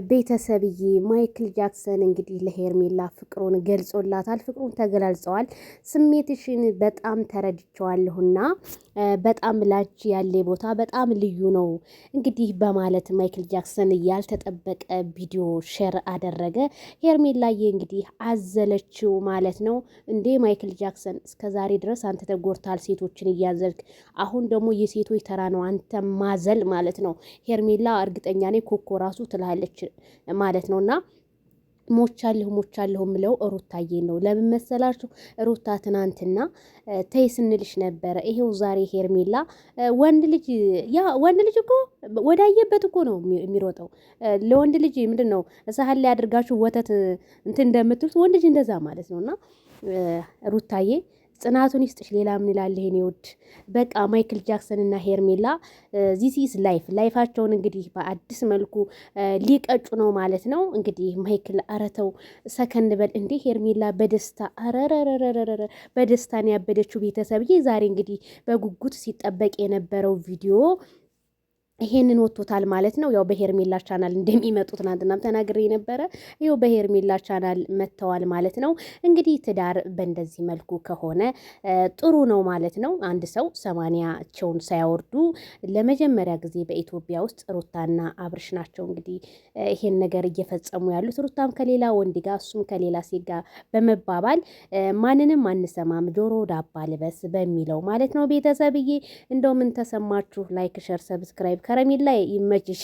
ቤተሰብዬ ማይክል ጃክሰን እንግዲህ ለሄርሜላ ፍቅሩን ገልጾላታል። ፍቅሩን ተገላልጸዋል። ስሜትሽን በጣም ተረድቼዋለሁና በጣም ላንቺ ያለ ቦታ በጣም ልዩ ነው እንግዲህ በማለት ማይክል ጃክሰን ያልተጠበቀ ቪዲዮ share አደረገ። ሄርሜላዬ እንግዲህ አዘለችው ማለት ነው። እንዴ ማይክል ጃክሰን እስከ ዛሬ ድረስ አንተ ተጎድተሃል፣ ሴቶችን እያዘልክ፣ አሁን ደግሞ የሴቶች ተራ ነው አንተ ማዘል ማለት ነው። ሄርሜላ እርግጠኛ ነኝ ኮኮ ራሱ ትላለች ማለት ነው እና ሞቻለሁ ሞቻለሁ ምለው ሩታዬ ነው። ለምን መሰላችሁ? ሩታ ትናንትና ተይ ስንልሽ ነበረ። ይሄው ዛሬ ሄርሜላ ወንድ ልጅ ያ ወንድ ልጅ እኮ ወዳየበት እኮ ነው የሚሮጠው። ለወንድ ልጅ ምንድን ነው ሳህን ላይ አድርጋችሁ ወተት እንትን እንደምትሉት ወንድ ልጅ እንደዛ ማለት ነው። እና ሩታዬ ጽናቱን ይስጥሽ። ሌላ ምን ይላል ይሄን ውድ በቃ ማይክል ጃክሰን እና ሄርሜላ this is life life ኣቸውን እንግዲህ በአዲስ መልኩ ሊቀጩ ነው ማለት ነው። እንግዲህ ማይክል አረተው ሰከን በል እንዴ! ሄርሜላ በደስታ አረረረረረ በደስታን ያበደችው ቤተሰብዬ ዛሬ እንግዲህ በጉጉት ሲጠበቅ የነበረው ቪዲዮ ይሄንን ወጥቶታል ማለት ነው። ያው በሄርሜላ ቻናል እንደሚመጡ ትናንትናም ተናግሬ ነበረ። ይኸው በሄርሜላ ቻናል መጥተዋል ማለት ነው። እንግዲህ ትዳር በእንደዚህ መልኩ ከሆነ ጥሩ ነው ማለት ነው። አንድ ሰው ሰማንያቸውን ሳያወርዱ ለመጀመሪያ ጊዜ በኢትዮጵያ ውስጥ ሩታና አብርሽ ናቸው እንግዲህ ይሄን ነገር እየፈጸሙ ያሉት። ሩታም ከሌላ ወንድ ጋር እሱም ከሌላ ሴት ጋር በመባባል ማንንም አንሰማም ጆሮ ዳባ ልበስ በሚለው ማለት ነው። ቤተሰብዬ እንደው ምን ተሰማችሁ? Like፣ share፣ subscribe ከረሜላ ይመችሽ።